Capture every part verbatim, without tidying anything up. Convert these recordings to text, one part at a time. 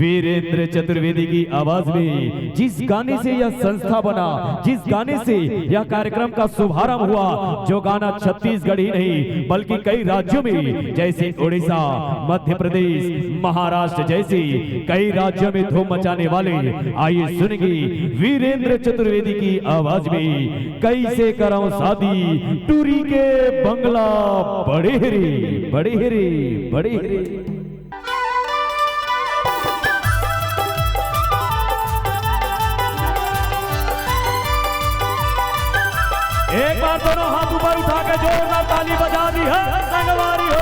वीरेंद्र चतुर्वेदी की आवाज में जिस गाने से यह संस्था बना, जिस गाने से यह कार्यक्रम का शुभारंभ हुआ, जो गाना छत्तीसगढ़ ही नहीं बल्कि कई राज्यों में जैसे उड़ीसा, मध्य प्रदेश, महाराष्ट्र जैसे कई राज्यों में धूम मचाने वाले, आइए सुनेंगे वीरेंद्र चतुर्वेदी की आवाज में। कैसे कराऊं शादी टूरी के बंगला बड़े रे, बड़े रे, बड़े रे। एक बार दोनों हाथ ऊपर उठा के जोरदार ताली बजा दी है, संगवारी हो।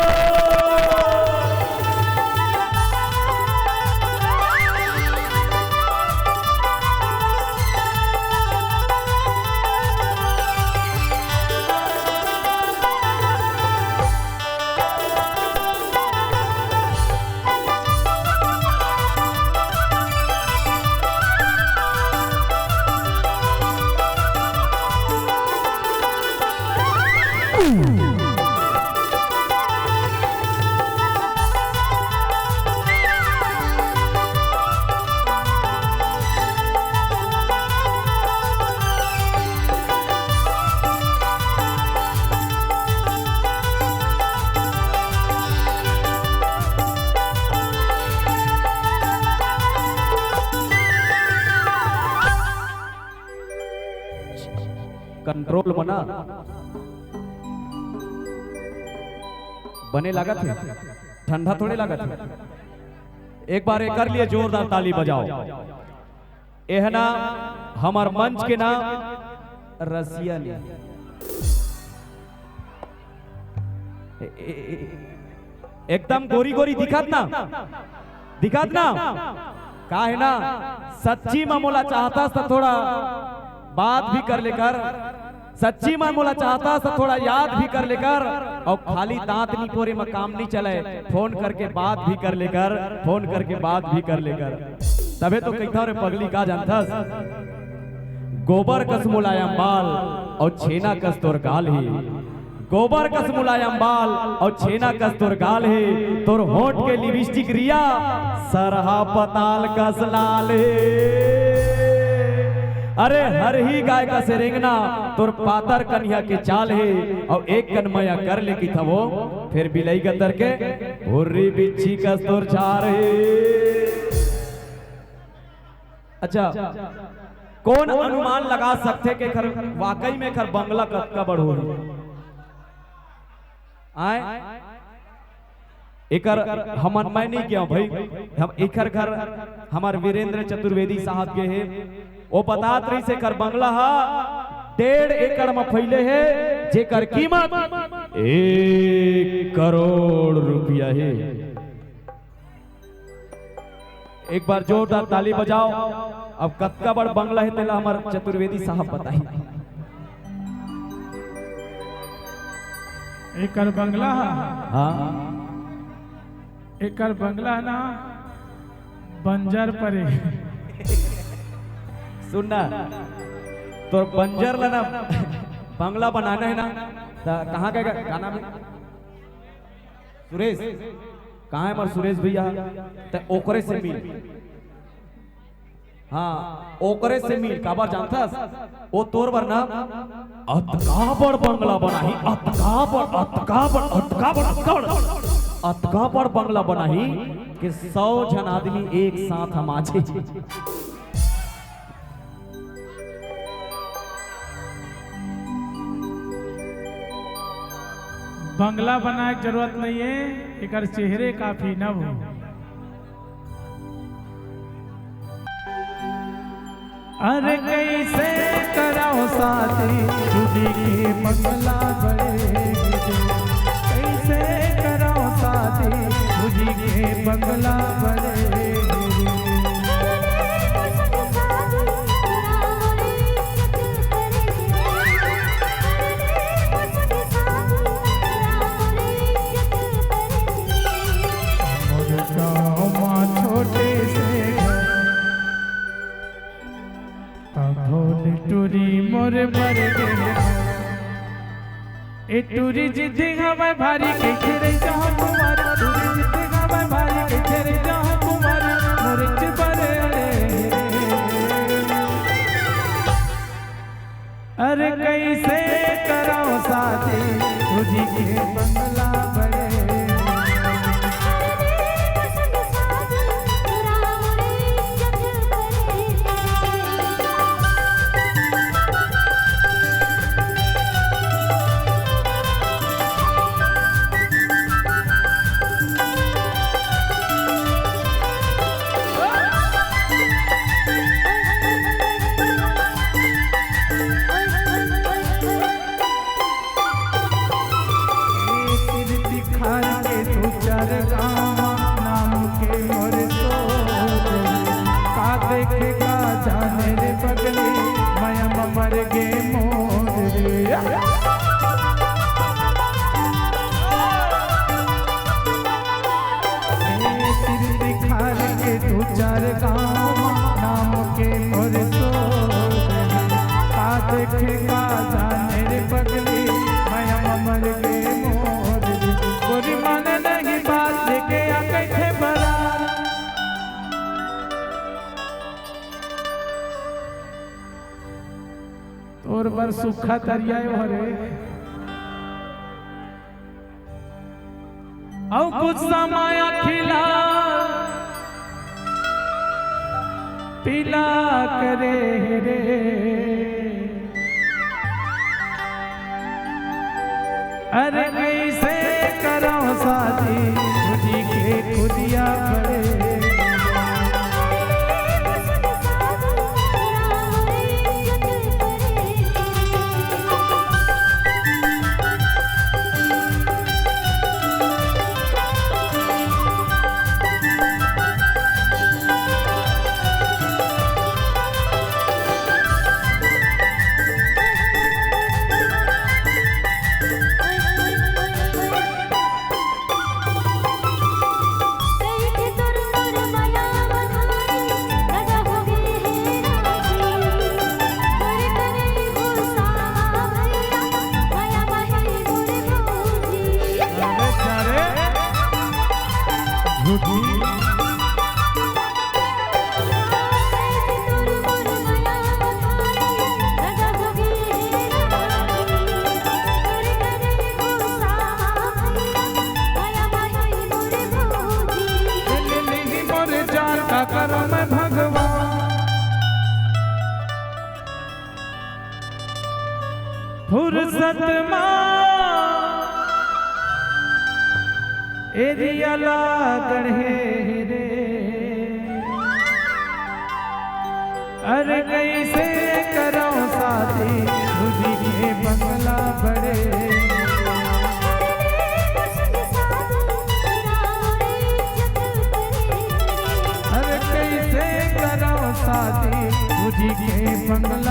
कंट्रोल मना बने लागत है, ठंडा थोड़े लागत है। एक बार एकर लिए जोरदार ताली बजाओ। एहना हमर मंच के नाम रसिया ने ए, ए, ए, एकदम गोरी गोरी दिखत ना, दिखत ना। का है ना, सच्ची में मोला चाहता त थोड़ा बात भी कर लेकर, सच्ची में मोला चाहता त थोड़ा याद भी कर लेकर, और खाली दांत निपोरे में काम नहीं चले, फोन करके बात भी कर लेकर, फोन करके बात भी कर लेकर। तबे तो कहता रे पगली, का जानथस, गोबर कस मुलायम बाल और छेना कस तोर गाल ही। गोबर कस मुलायम बाल और छेना कस तोर गाल हे, तोर होंठ के लिपस्टिक रिया सरहा पताल कस लाल हे। अरे हरही गाय कस रेंगना तोर पातर कनिहा के चाल हे, और एक कन मया कर ले किथवो, फिर बिलई गतर के भुर्री बिच्छी कस तोर झार हे। अच्छा, कौन अनुमान लगा सकथे कि एकर वाकई में एकर बंगला कतका बड़ होही? आय, एकर हमन मैं नहीं किया भाई, हम एकर घर हमार वीरेंद्र चतुर्वेदी साहब के हे, वो बतात रहिस एकर बंगला हा डेढ़ एकड़ में फैले हे, जेकर कीमत एक करोड़ रुपया हे। एक बार जोरदार ताली बजाओ। अब कतका बड़ बंगला हे तेला हमर चतुर्वेदी साहब बताही। एकर बंगला ह, हाँ। एकर बंगला ना बंजर परे। सुन ना, तोर बंजर ला ना बंगला बनाना है ना, त कहाँ का, का नाम है? सुरेश, कहाँ है हमार सुरेश भैया? त ओकरे से मिल। हाँ, ओकरे से मिल, काबर जानथस? ओ तोर बर ना अतका बड़ बंगला बनाही, अतका बड़, अतका बड़, अतका बड़, अतका बड़, अतका बड़ बंगला बनाही कि सौ झन आदमी एक साथ हम आ जाए। बंगला बनाए के जरूरत नहीं है, एकर चेहरे काफी नव हो। अरे कैसे कराओ शादी, तुझी के बंगला बड़े गिरे। कैसे कराओ शादी, तुझी के बंगला बड़े गिरे। मोर गाँव मा छोटे से घर, तभो ले टूरी मोर मर गे। ए टूरी जिद्दी हवय भारी, कइसे रहि जाहूं कुंवारी। टूरी जिद्दी हवय भारी, कइसे रहि जाहूं कुंवारी। मोर कइसे करव शादी, तुझी के बंगला बड़े। ए सिरती खार के दू चार गाँव नाम के मोर सोच, का देखे का जाने रे पगली, मया म मर गे मोर रे। ए सिरती खार के दू चार गाँव नाम के मोर सोच, का देखे का जाने रे पगली, मया म मर गे मोर रे। गोरी माने नहीं बात, लेके आ कइसे बरात। तोर बर सूखा तरिया ए हरे। अउ कुछ समय खिला पिला करे रे। अरे कइसे करव शादी, खुदी के खुदिया बड़े। अरे जा रे, झूठी। ले, ले, ले, ले, मोर जान का करम भगवान। फुरसत मा एरिया ला गढ़े रे। अरे कइसे करव शादी, खुदी के बंगला बड़े। अरे कइसे करव शादी, खुदी के बंगला